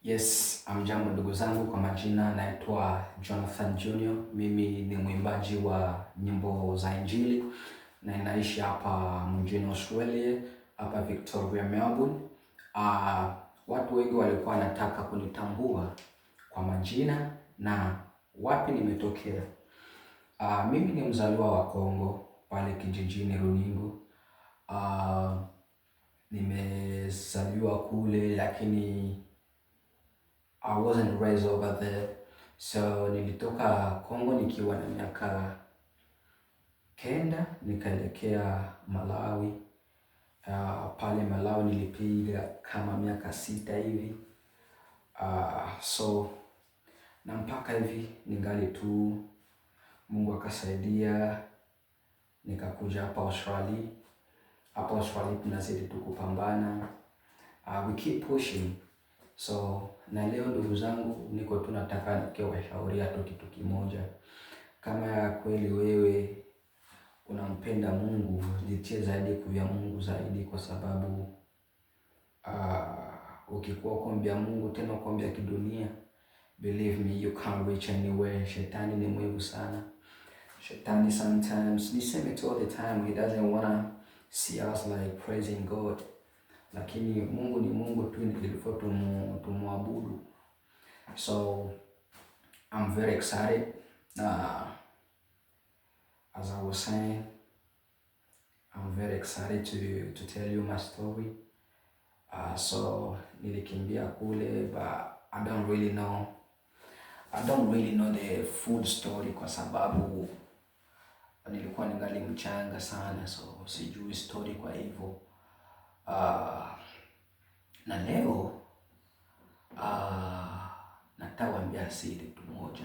Yes, amjambo ndugu zangu, kwa majina naitwa Jonathan Junior. Mimi ni mwimbaji wa nyimbo za Injili na ninaishi hapa mjini Australia, hapa Victoria, Melbourne. Watu wengi walikuwa wanataka kunitambua kwa majina na wapi nimetokea. Mimi ni mzaliwa wa Kongo pale kijijini Runingu. Nimezaliwa kule lakini I wasn't raised over there. So nilitoka Kongo nikiwa na miaka 9 nikaelekea Malawi. Pale Malawi nilipiga kama miaka 6 hivi. So na mpaka hivi ningali tu, Mungu akasaidia nikakuja hapa Australia. Hapa Australia tunazidi tu kupambana. We keep pushing. So na leo ndugu zangu, niko tu nataka nikiwashauria tu kitu kimoja. Kama ya kweli wewe unampenda Mungu, jitie zaidi kuvya Mungu zaidi, kwa sababu ukikuwa ukombia Mungu tena ukombia kidunia, believe me, you can't reach anywhere. Shetani ni mwivu sana. Shetani sometimes, niseme tu all the time, he doesn't wanna see us like praising God, lakini Mungu ni Mungu tu, ilifo tumuabudu. So I'm very excited. As I was saying, I'm very excited to tell you my story. So nilikimbia kule, but I don't really know the full story kwa sababu nilikuwa ningali mchanga sana, so sijui story kwa hivyo. Na leo natawaambia siri tu moja.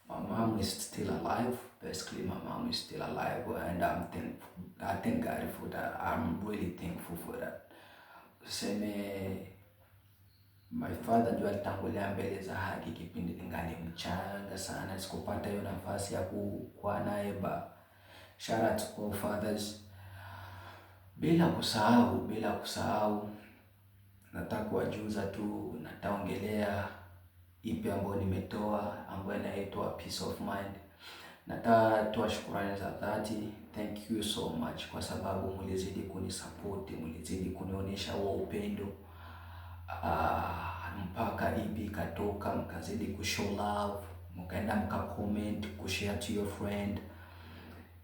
My mom is still alive. Basically, my mom is still alive and I'm thankful. I thank God for that. I'm really thankful for that. Tuseme my father ndio alitangulia mbele za haki kipindi ningali mchanga sana, sikupata hiyo nafasi ya kuwa naye, but shout out to all fathers. Bila kusahau, nataka kuwajuza tu, nataongelea EP ambayo nimetoa ambayo inaitwa Peace of Mind. Nataka toa shukurani za dhati, thank you so much kwa sababu mlizidi kunisupport, mlizidi kunionyesha huo upendo mpaka EP ikatoka, mkazidi kushow love, mkaenda mka comment, kushare to your friend.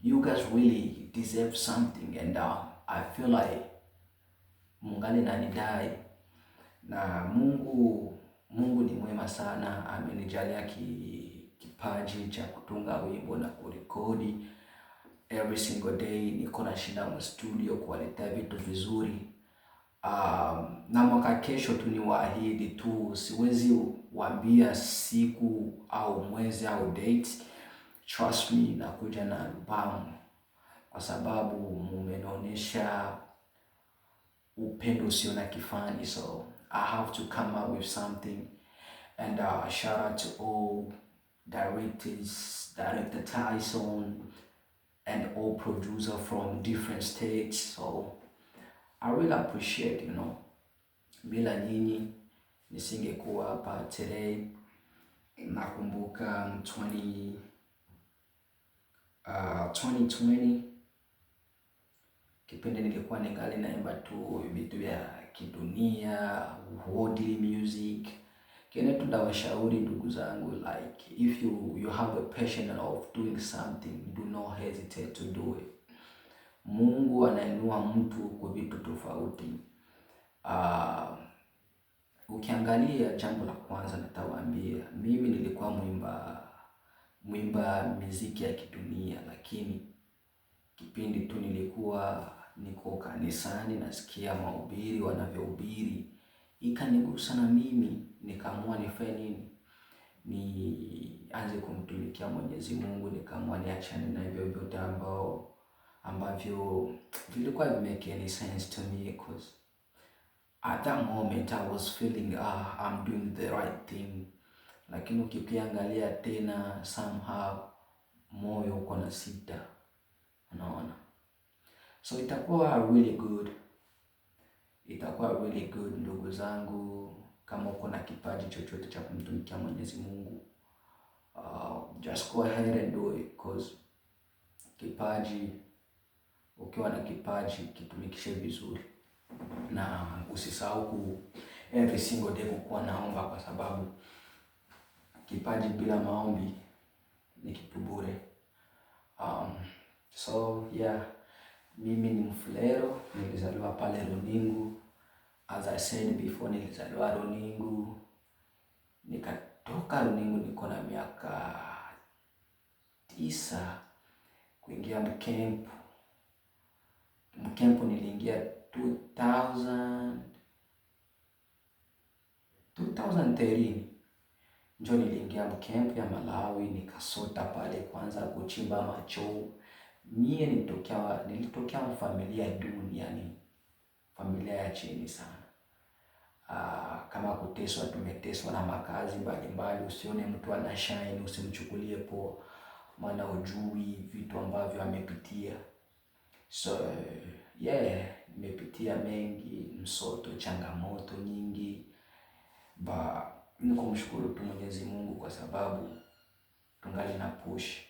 You guys really deserve something and I feel like mungali nanidai na Mungu ni mwema sana, amenijalia kipaji cha kutunga wimbo na kurekodi. Every single day niko na shinda mu studio kuwaletea vitu vizuri. Na mwaka kesho tu niwaahidi tu, siwezi waambia siku au mwezi au date. Trust me, nakuja na albamu kwa sababu mumenionyesha upendo usio na kifani, so I have to come up with something. And shout out to all directors, Director Tyson and all producer from different states. So I really appreciate. Bila nyinyi nisingekuwa hapa today. Nakumbuka 2020 kipindi nilikuwa ningali naimba tu vitu vya kidunia, worldly music. Kene tundawashauri ndugu zangu, like if you have a passion of doing something, do not hesitate to do it. Mungu anainua mtu kwa vitu tofauti. Ukiangalia jambo la kwanza nitawaambia, mimi nilikuwa mwimba miziki ya kidunia, lakini kipindi tu nilikuwa niko kanisani nasikia mahubiri wanavyohubiri, ikanigusa na mimi nikaamua nifanye nini, nianze kumtumikia Mwenyezi Mungu. Nikaamua niachane na hivyo vyote ambavyo vilikuwa make any sense to me, because at that moment I was feeling, ah, I'm doing the right thing, lakini ukiangalia tena somehow moyo uko na sita, unaona. So itakuwa really good, itakuwa really good ndugu zangu. Kama uko na kipaji chochote cha kumtumikia Mwenyezi Mungu, just go ahead and do it, cause kipaji, ukiwa na kipaji kitumikishe vizuri, na usisahau ku every single day kukuwa naomba, kwa sababu kipaji bila maombi ni kitu bure. So yeah, mimi ni Mfulero, nilizaliwa pale Runingu. As I said before, nilizaliwa Runingu, nikatoka Runingu niko na miaka 9 kuingia mcamp. Mcamp niliingia 2000 2013 njo niliingia mcamp ya Malawi, nikasota pale kwanza kuchimba machoo. Mie nilitokea familia duni, yani familia ya chini sana. Kama kuteswa, tumeteswa na makazi mbalimbali. Usione mtu ana shine, usimchukulie poa, maana ujui vitu ambavyo amepitia. So yeah, nimepitia mengi, msoto, changamoto nyingi, but ni kumshukuru tu Mwenyezi Mungu kwa sababu tungali na push.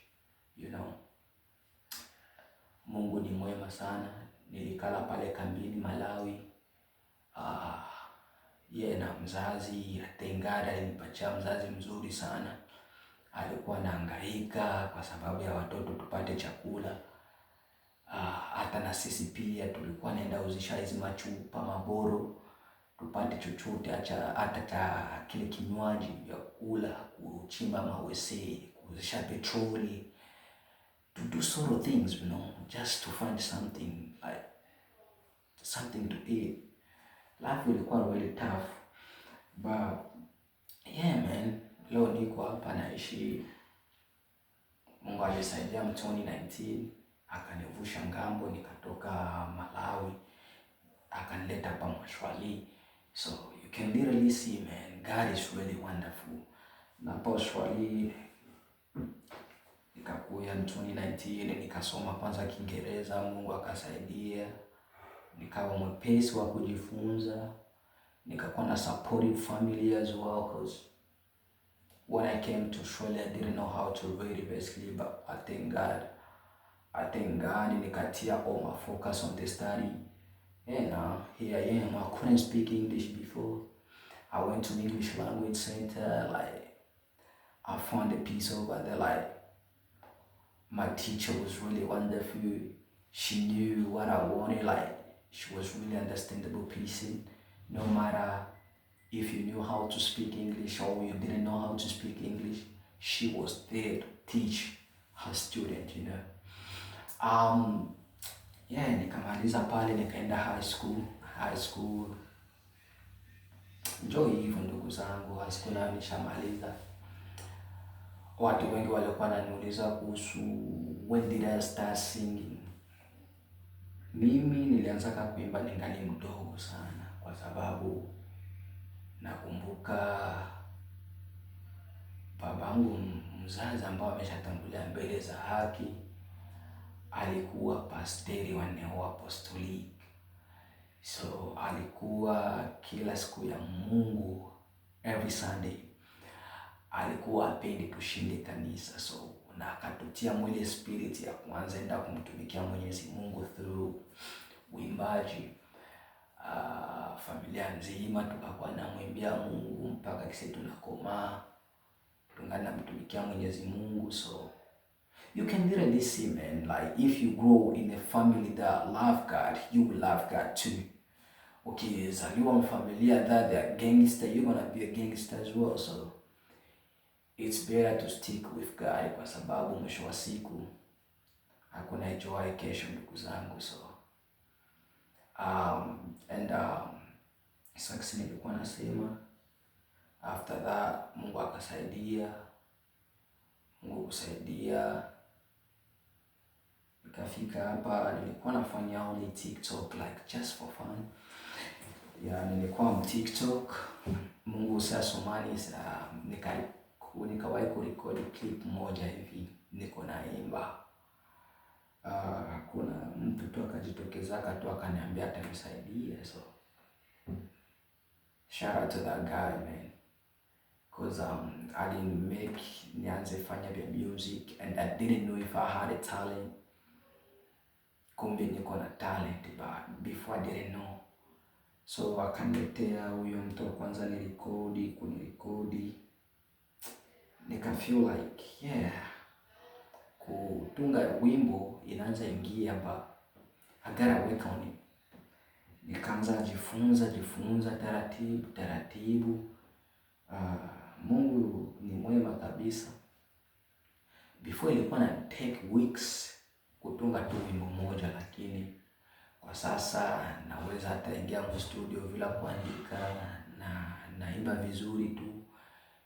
Mungu ni mwema sana. Nilikala pale kambini Malawi. Ye na mzazi Tengada alinipatia mzazi mzuri sana. Alikuwa anahangaika kwa sababu ya watoto tupate chakula. Hata na sisi pia tulikuwa naenda uzisha hizi machupa maboro tupate chochote hata cha kile kinywaji vya kula, kuchimba mawese, kuuzisha petroli, to do sort of things, just to find something like something to eat. Life ilikuwa really tough, but yeah man, leo niko hapa naishi. Mungu alisaidia 2019 akanivusha ngambo, nikatoka Malawi akanileta hapa Australia. So you can literally see, man, God is really wonderful. Na hapa Australia nikakuya 2019 nikasoma kwanza Kiingereza, Mungu akasaidia, nikawa mwepesi wa kujifunza, nikakuwa na supportive family as well, cause when I came to Australia I didn't know how to read basically, but I thank God nikatia all my focus on the study. And here I am. I couldn't speak English before. I went to English language center. Like, I found a peace over there. Like, my teacher was really wonderful. She knew what I wanted. Like, she was really understandable person. No matter if you knew how to speak English or you didn't know how to speak English, she was there to teach her student. Yeah, nikamaliza pale nikaenda high school. High school njo hivyo ndugu zangu, high school nayo nishamaliza. Watu wengi walikuwa wananiuliza kuhusu when did I start singing. Mimi nilianza kuimba ningali mdogo sana, kwa sababu nakumbuka babangu mzazi ambao ameshatangulia mbele za haki alikuwa pasteri wa Neo Apostolic. So alikuwa kila siku ya Mungu, every Sunday alikuwa apendi tushinde kanisa, so na akatutia mwile spirit ya kuanza enda kumtumikia Mwenyezi Mungu through uimbaji. Familia nzima tukakuwa namwimbia Mungu mpaka kisi tunakomaa, tungali namtumikia Mwenyezi Mungu. So you can literally see, man, like if you grow in a family that love God, you will love God too. Ukizaliwa mfamilia that they are gangster, you're gonna be a gangster as well. So it's better to stick with God kwa sababu mwisho wa siku hakuna ijuaye kesho, ndugu zangu. So and sasa nilikuwa nasema after that Mungu akasaidia, Mungu kusaidia nikafika hapa. Nilikuwa nafanya only TikTok like just for fun. Yeah, nilikuwa on TikTok. Mungu sasa sa nikawahi kurekodi clip moja hivi niko naimba. Kuna mtu tu akajitokeza tu akaniambia atanisaidia, so Shout out to that guy, man, 'cause I didn't make nianze fanya vya music and I didn't know if I had a talent. Kumbe niko na talent, but before I didn't know. So akaniletea huyo mtu wa kwanza, nirekodi, kunirekodi, nika feel like, yeah, kutunga wimbo inaanza ingia, but I gotta work on it. Nikaanza jifunza jifunza taratibu taratibu. Mungu ni mwema kabisa. Before ilikuwa na take weeks kutunga tu wimbo moja, lakini kwa sasa naweza hata ingia mu studio bila kuandika na naimba vizuri tu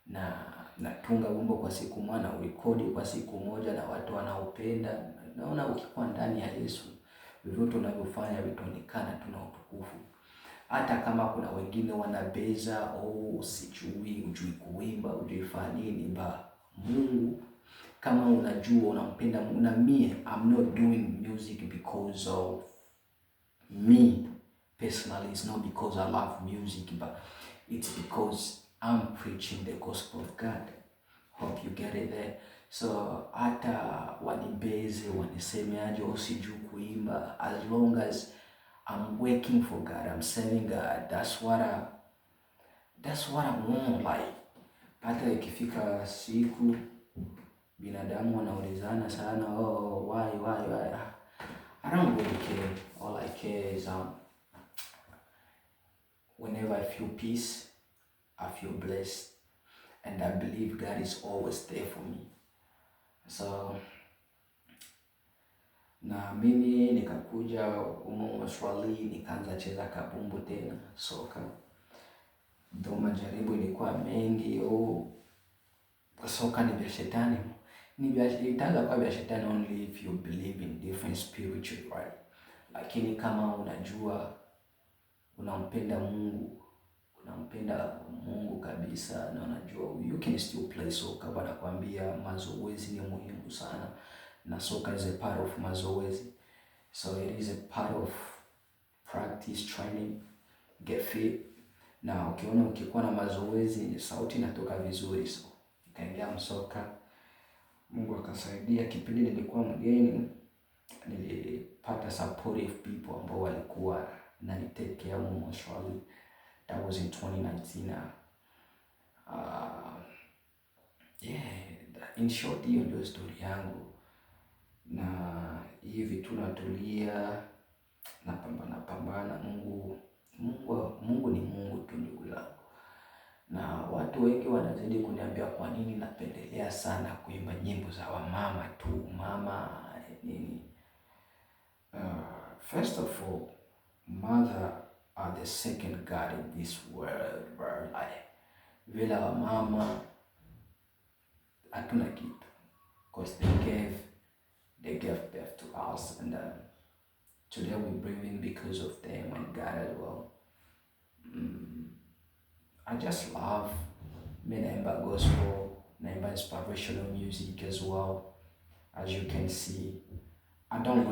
na natunga wimbo kwa siku moja na urekodi kwa siku moja na watu wanaupenda. Naona ukikuwa ndani ya Yesu, vyovyote unavyofanya vitaonekana tu na utukufu. Hata kama kuna wengine wanabeza, oh, sijui, hujui kuimba, hujui fanya nini, ba Mungu kama unajua unampenda Mungu. Na mie I'm not doing music because of me personally. It's not because I love music, but it's because I'm preaching the gospel of God. Hope you get it there. So hata wanibeze, wanisemeaje, sijui kuimba, as long as I'm working for God, I'm serving God, that's what I want. Like hata ikifika siku binadamu wanaulizana sana, "Oh, why?" I don't really care. All I care is whenever I feel peace, I feel blessed, and I believe God is always there for me. So na mimi nikakuja humu Australia, nikaanza cheza kabumbu tena soka, ndo majaribu ilikuwa mengi. Oh, soka ni vya shetani, ni vya itaanza kuwa vya shetani only if you believe in different spiritual, right? Lakini kama unajua unampenda Mungu, unampenda Mungu kabisa na unajua you can still play soka. Wanakwambia mazoezi ni muhimu sana, na soka is a part of mazoezi, so it is a part of practice, training, get fit. Na ukiona ukikuwa na mazoezi sauti inatoka vizuri, so nikaingia msoka, Mungu akasaidia. Kipindi nilikuwa mgeni, nilipata supportive people ambao walikuwa nani take care humu Australia. That was in 2019. Yeah, in short hiyo ndio story yangu, na hivi tunatulia na pambana pambana. Mungu, Mungu, Mungu ni Mungu tu, ndugu zangu. Na watu wengi wanazidi kuniambia kwa nini napendelea sana kuimba nyimbo za wamama tu, mama nini. First of all, mother are the second God in this world, bro. Like, bila wamama hatuna kitu, 'cause they gave birth to us and today we breathing because of them and God as well. I just love me naimba gospel, naimba inspirational music as well. As you can see, I don't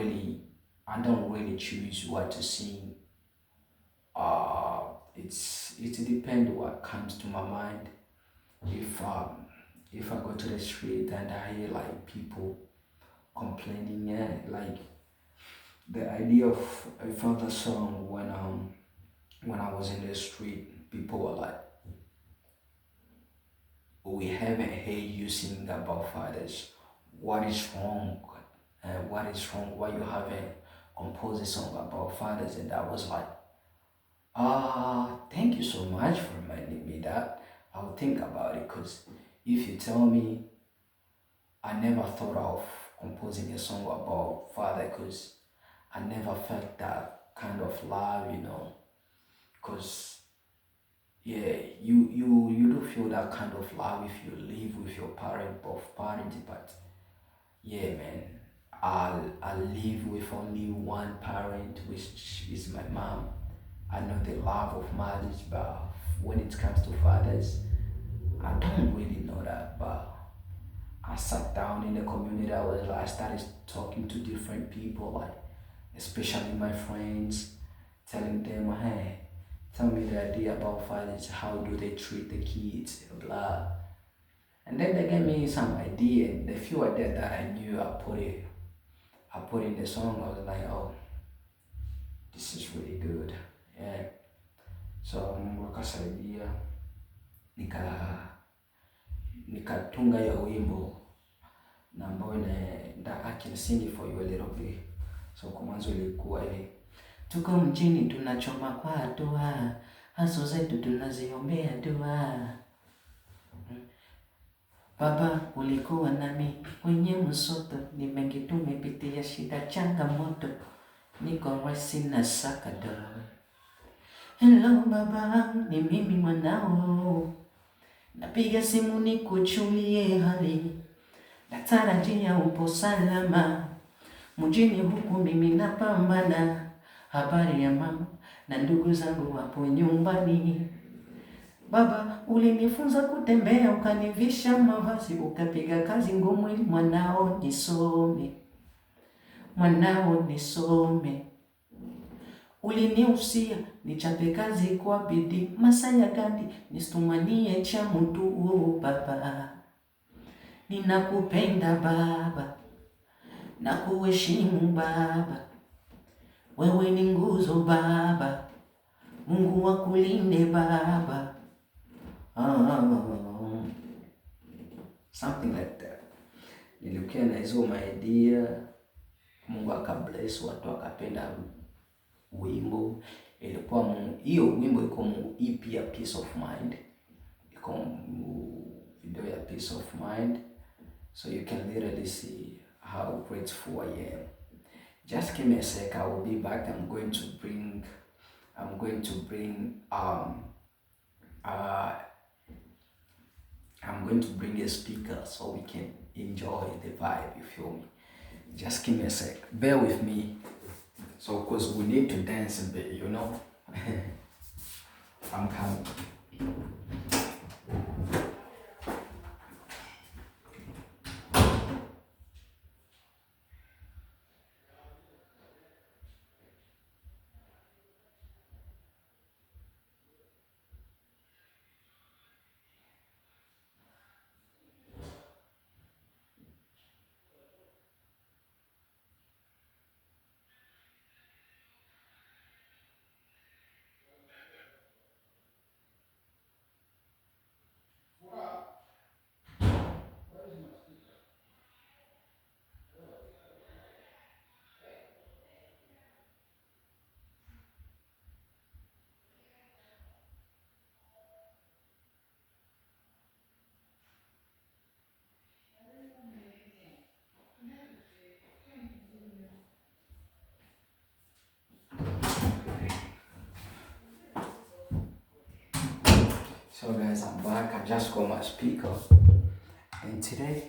really choose what to sing. It depends what comes to my mind. If I go to the street and I hear like people complaining, yeah, like the idea of I found a song when I was in the street, people were like, "We haven't heard you sing about fathers. What is wrong? What is wrong? Why you haven't composed a song about fathers?" And I was like, "Ah, thank you so much for reminding me that. I'll think about it, because if you tell me, I never thought of composing a song about father, because I never felt that kind of love. Because yeah, you do feel that kind of love if you live with your parent, both parents, but yeah, man, I live with only one parent, which is my mom. I know the love of mothers, but when it comes to fathers, I don't really know that. But I sat down in the community. I started talking to different people, like especially my friends, telling them, "Hey, Tell me the idea about fathers, how do they treat the kids, blah. And then they gave me some idea, and the few idea that I knew, I put in the song. I was like, oh, this is really good. Yeah. So Mungu akasaidia, nikatunga hiyo wimbo na ambayo inaenda, I can sing it for you a little bit. So kwa mwanzo ilikuwa ile, tuko mjini tunachoma kwa hatua, haso zetu tunaziombea dua. Baba ulikuwa nami kwenye msoto, ni mengi tumepitia, shida changamoto, niko wasi na sakado. Hello baba, ni mimi mwanao, napiga simu nikujulie hali, natarajia upo salama, mjini huku mimi napambana, habari ya mama na ndugu zangu wapo nyumbani. Baba ulinifunza kutembea, ukanivisha mavazi, ukapiga kazi ngumu ili mwanao nisome, mwanao nisome. Uliniusia nichape kazi kwa bidii, masaya gandi nisitumanie cha mtu. Oh, baba ninakupenda baba, nakuheshimu baba, wewe ni nguzo baba, Mungu akulinde baba. Something like that. Nilikuwa na hizo idea, Mungu akabless, watu wakapenda wimbo. Ilikuwa hiyo wimbo iko mu EP ya Peace of Mind, iko mu video ya Peace of Mind, so you can literally see how grateful I am. Just give me a sec, I will be back. I'm going to bring a speaker so we can enjoy the vibe, you feel me? Just give me a sec, bear with me. So, cause we need to dance a bit, you know. I'm coming. So guys, I'm back. I just got my speaker, and today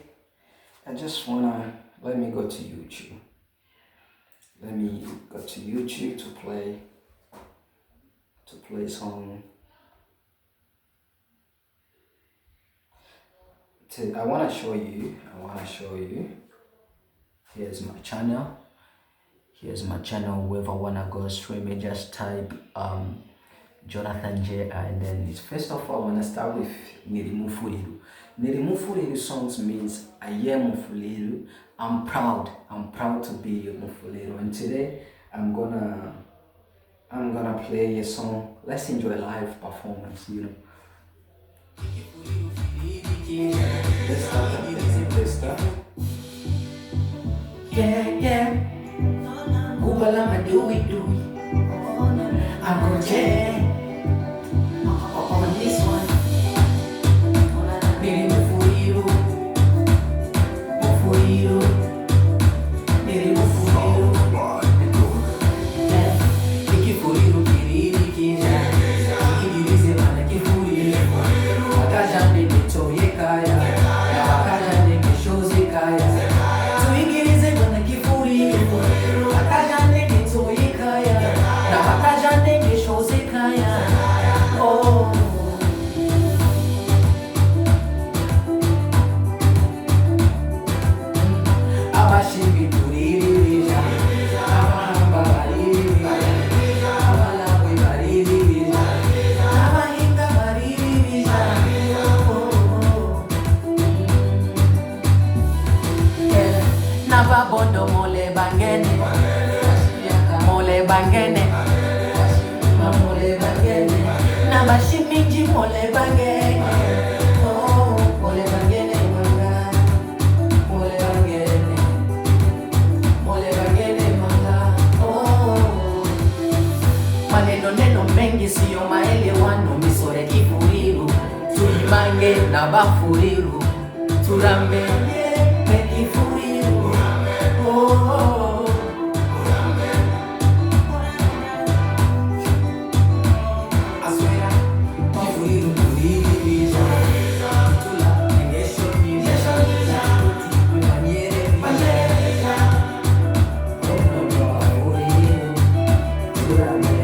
I just wanna let me go to YouTube. Let me go to YouTube to play song. I wanna show you. Here's my channel. Here's my channel. Whoever wanna go stream it, just type Jonathan J, and then it's, first of all, I wanna start with Nilimufuliru. Nilimufuliru songs means I am Mufuliru. I'm proud. I'm proud to be a Mufuliru. And today I'm gonna play a song. Let's enjoy live performance, you know. Let's start. Let's start. Yeah, yeah. Kubalama do we do. I'm gonna check on this one. Nilimufuliru, Mufuliru, Nilimufuliru. Nikifuliru kiriri kinja, ikigirize mana kifuliru. Wakaja mimi toyekaya, wakati Inji mole bange, oh, mole bangene manga, mole bangene, mole bangene manga, oh. Maneno neno mengi siyo maelewano, misore kifuriru, tuimange na bafuriru, turambe mekifuriru, oh, oh. Aswera, kifuriru kuririza, tula ngesho nisha, manyere manyere, oh, bafuriru, turambe.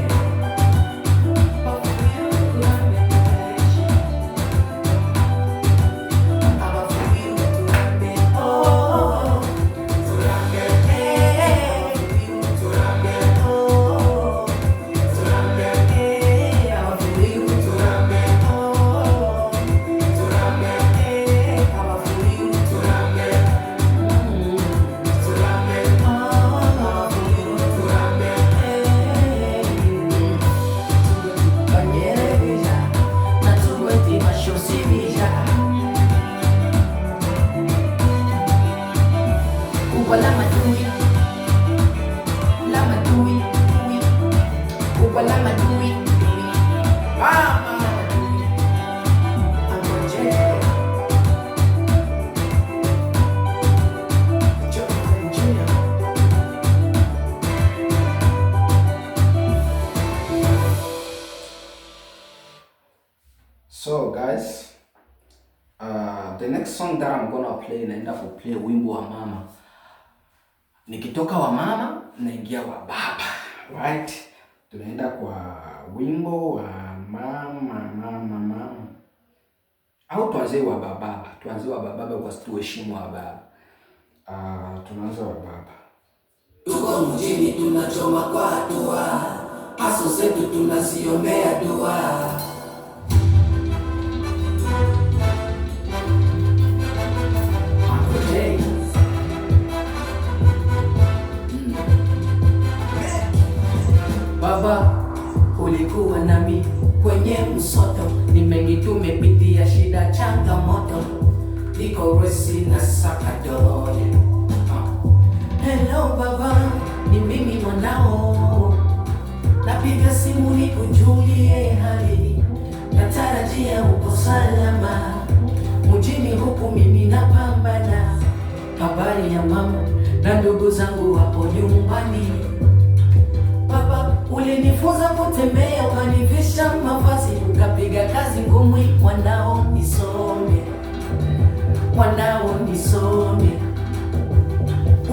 So guys, the next song that I'm gonna play, naenda kuplay wimbo wa mama. Nikitoka wa mama naingia wa baba, right? Tunaenda kwa wimbo wa mama, mama, mama. Au tuanze wa baba, tuanze wa baba kwa tuheshimu wa baba. Tunaanza wa baba. Tuko mjini tunachoma kwa hatua, aso zetu tunaziombea dua. Uncle J. Baba, ulikuwa nami kwenye msoto, ni mengi tumepitia, shida changamoto, niko resi na saka dole. Hello baba, ni mimi mwanao, napiga simu nikujulie hali, natarajia uko salama, mjini huku mimi napambana, habari ya mama na ndugu zangu wapo nyumbani. Baba, ulinifunza kutembea, ukanivisha mavazi, ukapiga kazi ngumu, mwanao nisome, mwanao nisome.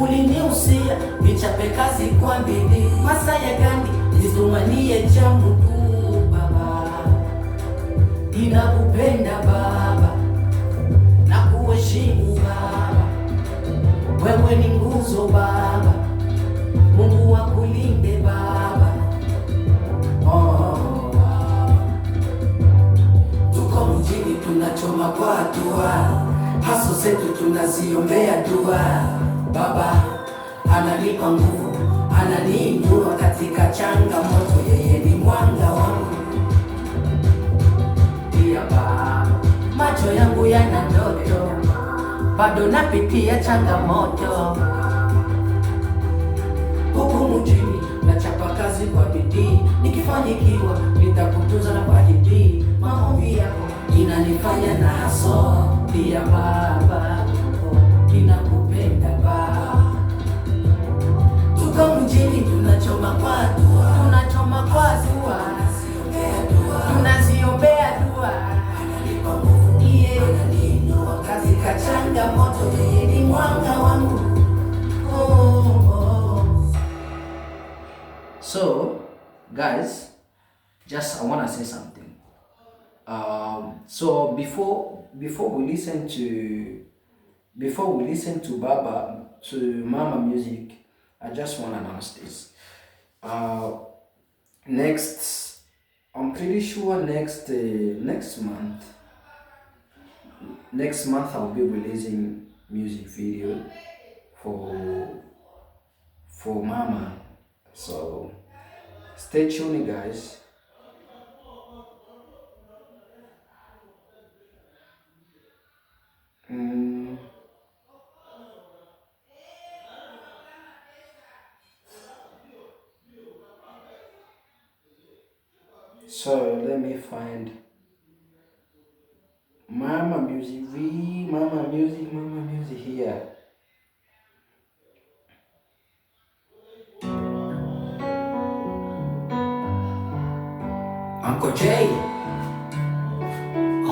Uliniusia nichape kazi kwa bidii, masaa ya gani nitumanie jambo tu. Baba, ninakupenda baba, nakuheshimu baba, wewe ni nguzo baba, Mungu akulinde baba. Oh, baba. Tuko mjini tunachoma kwa hatua, haso zetu tunaziombea dua. Baba ananipa nguvu, ananiinua katika changamoto, yeye ni mwanga wangu. Pia baba, macho yangu yana ndoto, bado napitia changamoto huku mjini, nachapa kazi kwa bidii, nikifanikiwa nitakutunza na kwa bidii. Maombi yako inanifanya na haso. Pia baba, ninakupenda baba. Tuko mjini tunachoma kwa hatua, Tunachoma kwa dua, tunaziombea dua, tunaziombea dua. ananipa nguvu, Yeah. ananiinua katika changamoto, yeye ni mwanga wangu. Oh, oh. So, guys, just I wanna say something. So before we listen to Baba, to Mama music, I just wanna announce this. Next, I'm pretty sure next month. Next month I'll be releasing music video for Mama. So stay tuned, guys. So let me find Mama Music V, Mama Music, Mama Music here. Uncle Jay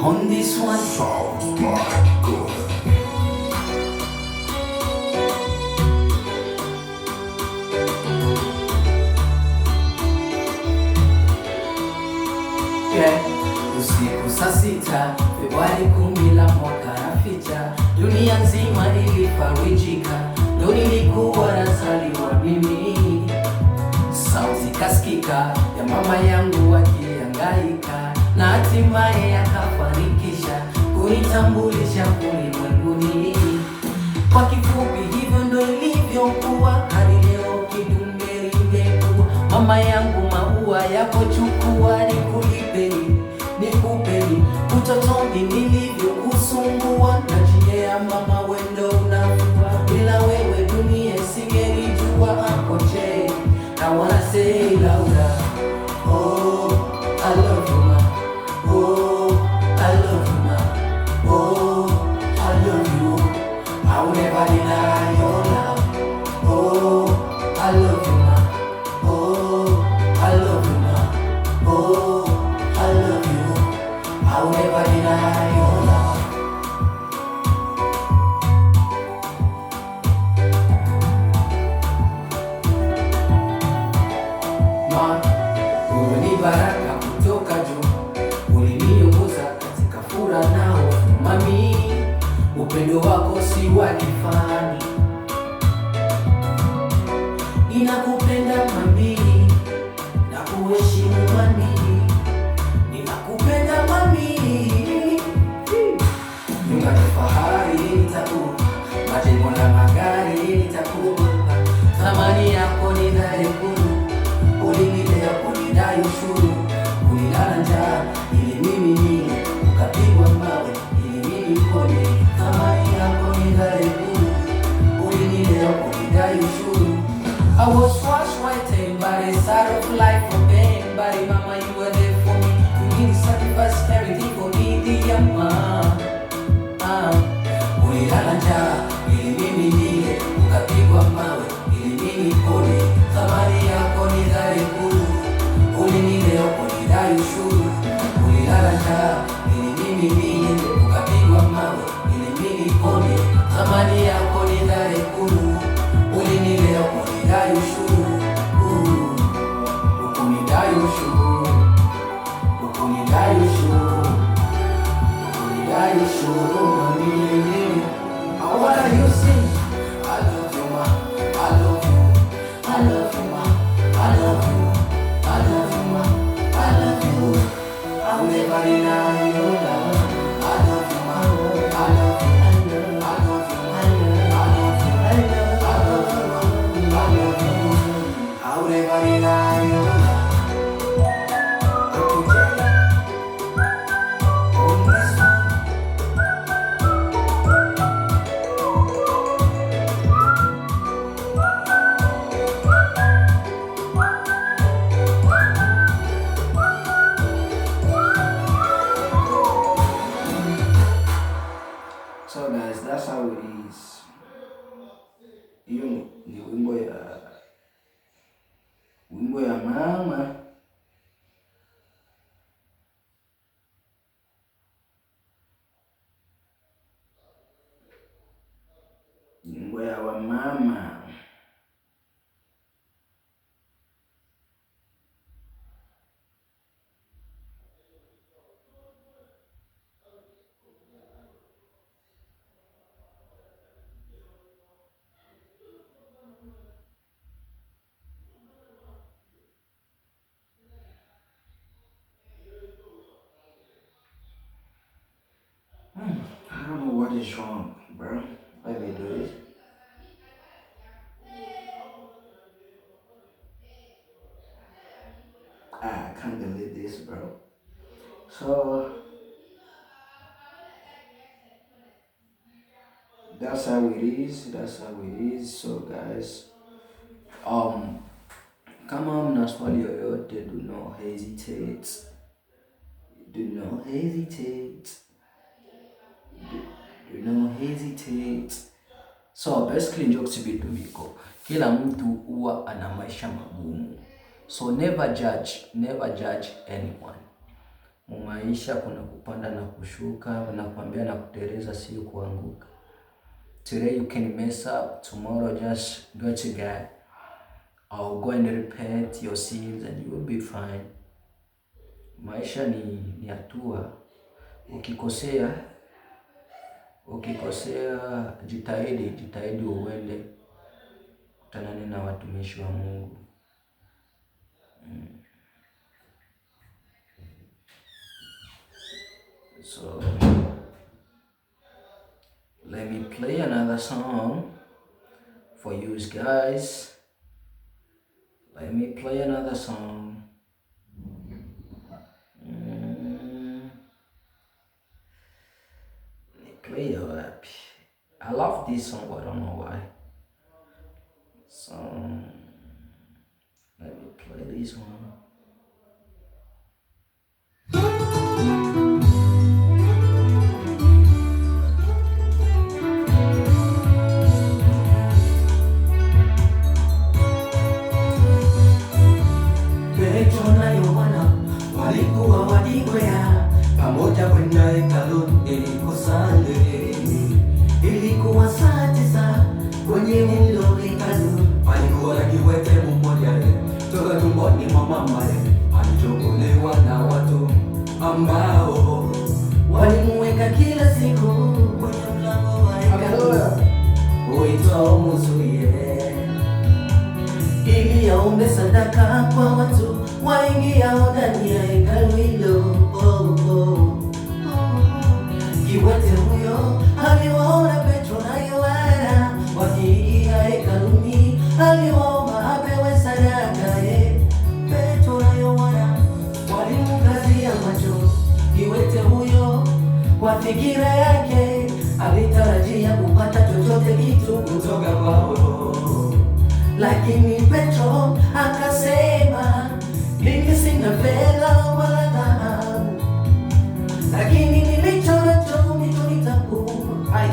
on this one. Sounds like good. Yeah. Usiku saa 6 Februari 10 la mwaka naficha, dunia nzima ilifarijika, ndo nilikuwa nazaliwa mimi. Sauti kasikika ya mama yangu akihangaika, na hatimaye akafanikisha kunitambulisha ulimwenguni. Kwa kifupi hivyo ndo ilivyokuwa, hadi leo kidume limekuwa. Mama yangu maua yako chukua, nikulipeni nikupeni, utotoni nilivyokusumbua, najinyea mama wendo unafua, bila wewe dunia isingelijua. Uncle Jay, I wanna say louder, oh I love you ma, oh I love you ma, oh I love you, I will never deny your love, oh I love you ma, oh I love you ma, oh I love you, I will never deny your love. Ma, wewe ni baraka kutoka juu, uliniongoza katika furaha na hofu. Mami, upendo wako si wa kifani, ninakupenda mami, na kuheshimu mami, ninakupenda mami. Nyumba ya fahari nitakupa, majengo na magari nitakupa, thamani yako ni dharekulu, ulinilea kunidai ushuru, ulilala njaa ili mimi nile, ukapigwa mawe ili mimi nipone, thamani yako ni dharekulu, ulinilea kunidai ushuru. I was washed white by the side of life for pain, but mama you were there for me, you really sacrificed everything for me, dear mama. Ulilala njaa ili mimi nile, ukapigwa mawe ili mimi nipone, thamani yako ni dharekulu, ulinilea kunidai ushuru, ulilala njaa ili mimi nile, ukapigwa mawe ili mimi nipone, thamani yako ni dharekulu, ulinilea kunidai ushuru, ukunidai ushuru, ukunidai ushuru, ukunidai ushuru, mami. I wanna you sing. I love you ma, I love you, I love you ma, I love you, I love you ma, I love you, I will never deny your love. I love you ma, I love you, I love you ma, I love you, I love you ma, I love you, I will never deny your love. Uncle Jay on this one. So guys, that's how it is. Hiyo ni wimbo ya mama. Wimbo ya wamama. I don't know what is wrong, bro. Let me do it. I can't delete this, bro. So that's how it is. That's how it is. So guys, kama mna swali yoyote, do not hesitate. Do not hesitate. Do not hesitate. So basically njo vitu viko, kila mtu huwa ana maisha magumu, so never judge, never judge anyone. Mumaisha kuna kupanda na kushuka, na kuambia na kuteleza, sio kuanguka. Today you can mess up, tomorrow just go to God or go and repent your sins and you will be fine. Maisha ni hatua. Ukikosea jitahidi, jitahidi uende kutanane na watumishi wa Mungu. So let me play another song for you guys. Let me play another song. Play wapi? I love this song, but I don't know why. So let me play this one. Petro na Yohana walikuwa wakikwea pamoja kwenda hekaluni ili kusali. Ilikuwa saa 9 kwenye hilo hekalu, palikuwa na kiwete mmoja toka tumboni mwa mamaye, alichukuliwa na watu ambao walimuweka kila siku kwenye mlango wa hekalu uitwao Mzuie, ili aombe sadaka kwa watu waingiao ndani ya hekalu hilo. Oh, oh, oh. Kiwete huyo aliwaona Petro na Yohana wakiingia hekaluni, aliwaomba apewe sadaka. Petro na Yohana walimkazia macho kiwete huyo. Kwa fikira yake alitarajia kupata chochote kitu kutoka kwao, lakini Petro akasema, mimi sina fedha wala dhahabu, lakini nilicho nacho ndicho nitakupa. Ai,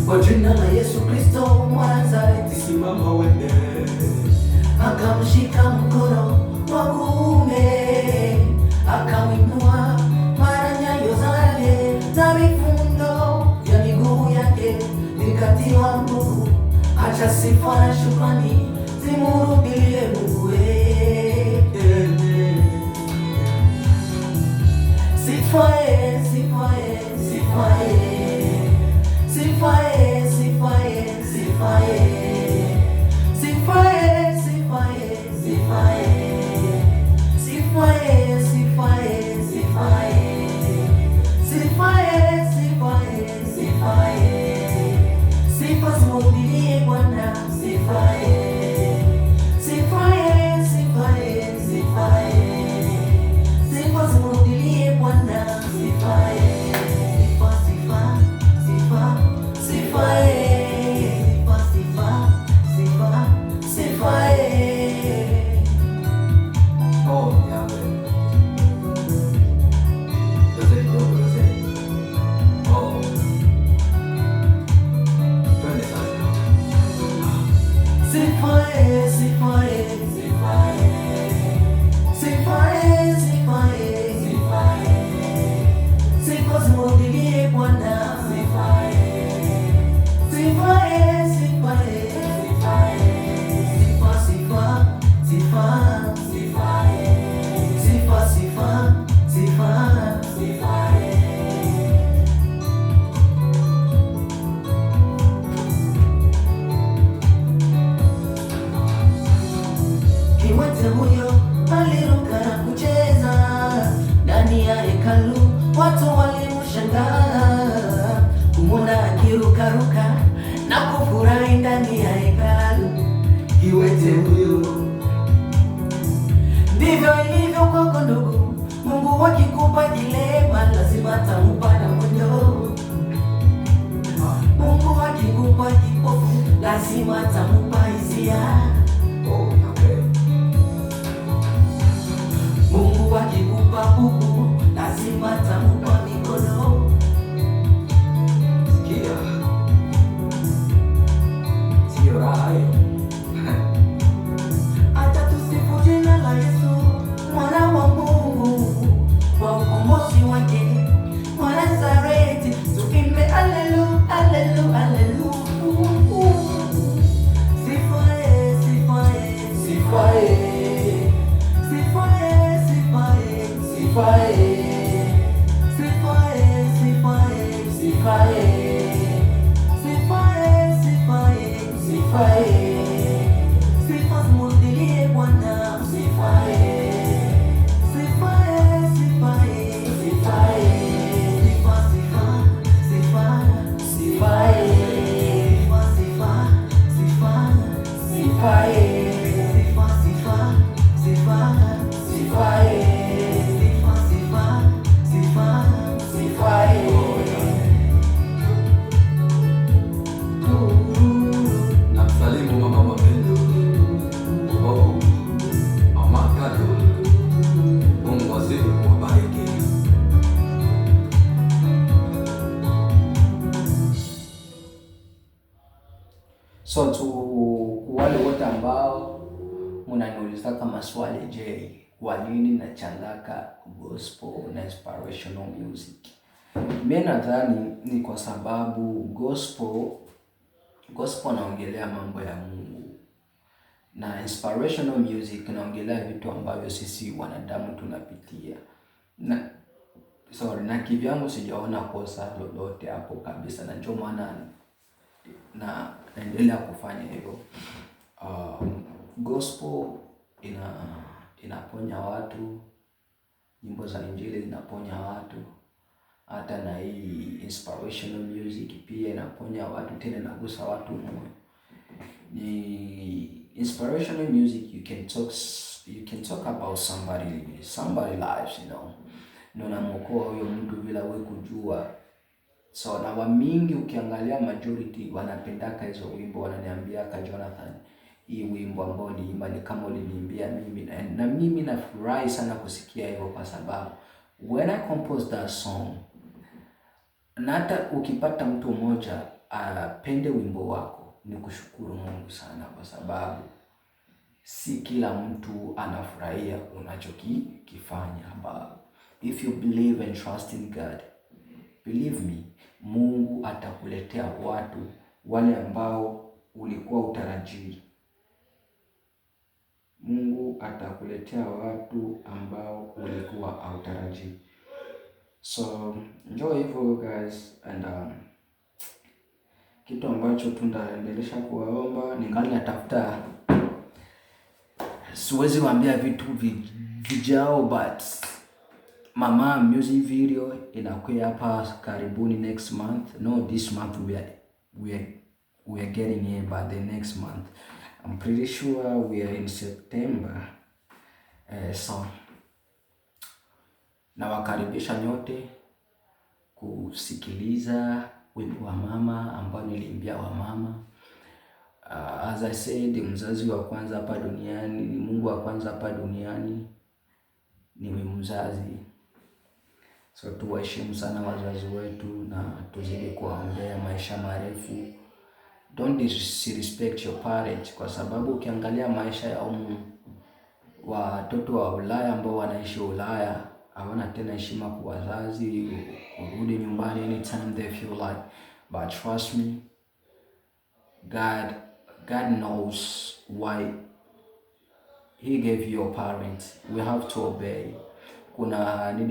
kwa jina la Yesu Kristo wa Nazareti, Simama uende. Akamshika mkono wa kuume, akamwinua, mara nyayo zake na vifundo vya miguu yake vikatiwa nguvu. Acha sifa na shukrani zimurudie Mungu. Sifa ye, sifa ye, sifa ye. Sifa ye, sifa ye, sifa ye. Sifa ye, sifa ye, sifa ye. Sifa ye, sifa ye, sifa ye. Sifa ye, sifa ye, sifa ye. Sifa zimrudie Bwana, sifa ye. Sifa ye, sifa ye, sifa ye. Sifa zimrudie Bwana, sifa ye. Sifa, sifa, sifa, sifa ye. Sifa, sifa, sifa, sifa ye. Oh, Yahweh. Jose kidogo, Jose. Oh. Twende sasa. Sifa ye, sifa ye, sifa ye. Sifa ye, sifa ye, sifa ye. Sifa zimrudie Bwana, sifa ye. Sifa ye, sifa ye, sifa ye. Sifa, sifa, sifa, sifa ye. Sifa, sifa, sifa, sifa ye. Kiwete huyo aliruka na kucheza ndani ya hekalu, watu walimshangaa kumwona akirukaruka na kufurahi ndani ya hekalu. Kiwete huyo, ndivyo ilivyo kwako ndugu, Mungu akikupa kilema lazima atampa na mwendo. Mungu akikupa kipofu lazima atampa hisia. Oh, Yahweh. Mungu akikupa bubu lazima So tu wale wote ambao mnaniulizaka maswali, je, kwa nini nachangaka gospel na inspirational music? Mimi nadhani ni kwa sababu gospel naongelea mambo ya Mungu na inspirational music naongelea vitu ambavyo sisi wanadamu tunapitia. Na sorry, na kivyangu sijaona kosa lolote hapo kabisa, na ndio maana na naendelea kufanya hivyo. Gospel inaponya watu, nyimbo za Injili zinaponya watu, hata na hii inspirational music pia inaponya watu, tena inagusa watu moyo. Ni inspirational music, you can talk about somebody lives, ndio namuokoa huyo mtu bila wewe kujua. So na wamingi ukiangalia majority wanapendaka hizo wimbo, wananiambiaka, "Jonathan, hii wimbo ambao uliimba ni kama uliniimbia mimi." Na mimi nafurahi sana kusikia hivyo kwa sababu when I compose that song, na hata ukipata mtu mmoja apende wimbo wako, ni kushukuru Mungu sana, kwa sababu si kila mtu anafurahia unachokifanya. But if you believe and trust in God, believe me, Mungu atakuletea watu wale ambao ulikuwa utarajii. Mungu atakuletea watu ambao ulikuwa hautarajii. So njoo hivyo guys, and kitu ambacho tunaendelesha kuwaomba, ningali natafuta, siwezi waambia vitu vijao, but Mama music video inakuya hapa karibuni next month. No, this month we are getting here, but the next month, I'm pretty sure we are in September. So nawakaribisha nyote kusikiliza wimbo wa mama ambao niliimbia wa mama. As I said, mzazi wa kwanza hapa duniani ni Mungu wa kwanza hapa duniani ni mzazi. So tuwaheshimu sana wazazi wetu na tuzidi kuwaombea maisha marefu. Don't disrespect your parents, kwa sababu ukiangalia maisha ya umu watoto wa Ulaya ambao wanaishi Ulaya hawana tena heshima kwa wazazi, kurudi nyumbani anytime they feel like. But trust me, God knows why he gave you your parents. We have to obey. Kuna nini.